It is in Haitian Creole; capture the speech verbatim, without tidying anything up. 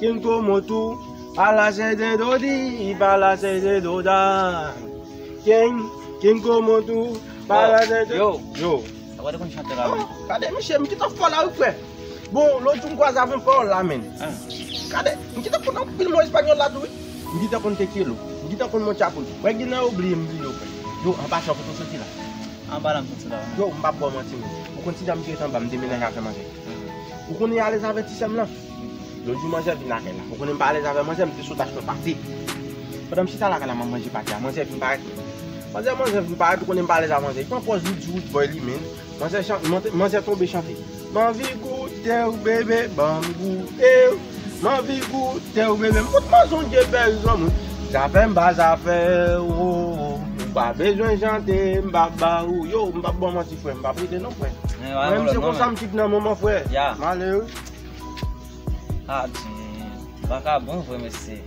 King Komotou, palace de Dodi, palace de Doda. King, King Komotou, palace de... Yo. Yo. Sa pa te konn chante la, non? Gade, mesye, m gentan fò la, wi, frè. Bon, lòt jou m kwaze avè yon pawòl la, menn. Gade, m gentan konn anpil mo espanyòl la tou, wi. M gentan konn te quiero. M gentan konn mon chapo. Wè, gen nan yo bliye, m bliye yo, frè. Yo, an pasan, kote w soti la? Anba la m soti la. Yo, m p ap ba w manti, menn. Ou konn si dam ki ret anba, m demenaje avè manzè. Ou konnen y alèz avè ti sè m lan. Lòt jou manzè vin lakay la. Ou konnen m pa alèz avè manzè, m te sot achte yon pate. Pandan m chita lakay la, m ap manje pate a. Manzè vin parèt. Manzè, manzè vin parèt, ou konnen m pa alèz avè manzè. Li pran pòz li di rude boy li menm. Manzè chan-, manzè, manzè tonbe chante. M anvi goute w, bebe, ban m goute w. M anvi goute w, bebe. M fout manzè on dye bèl granmoun. Zafè m pa zafè w, oh, oh. Ou pa bezwen chante, m p ap ba ou. Yo, m p ap ba w manti, frè, m p ap rete non, frè. Mwen menm se konsa m t nan moman, frè. M ale, wi. Adje, vakabon vre, mesye.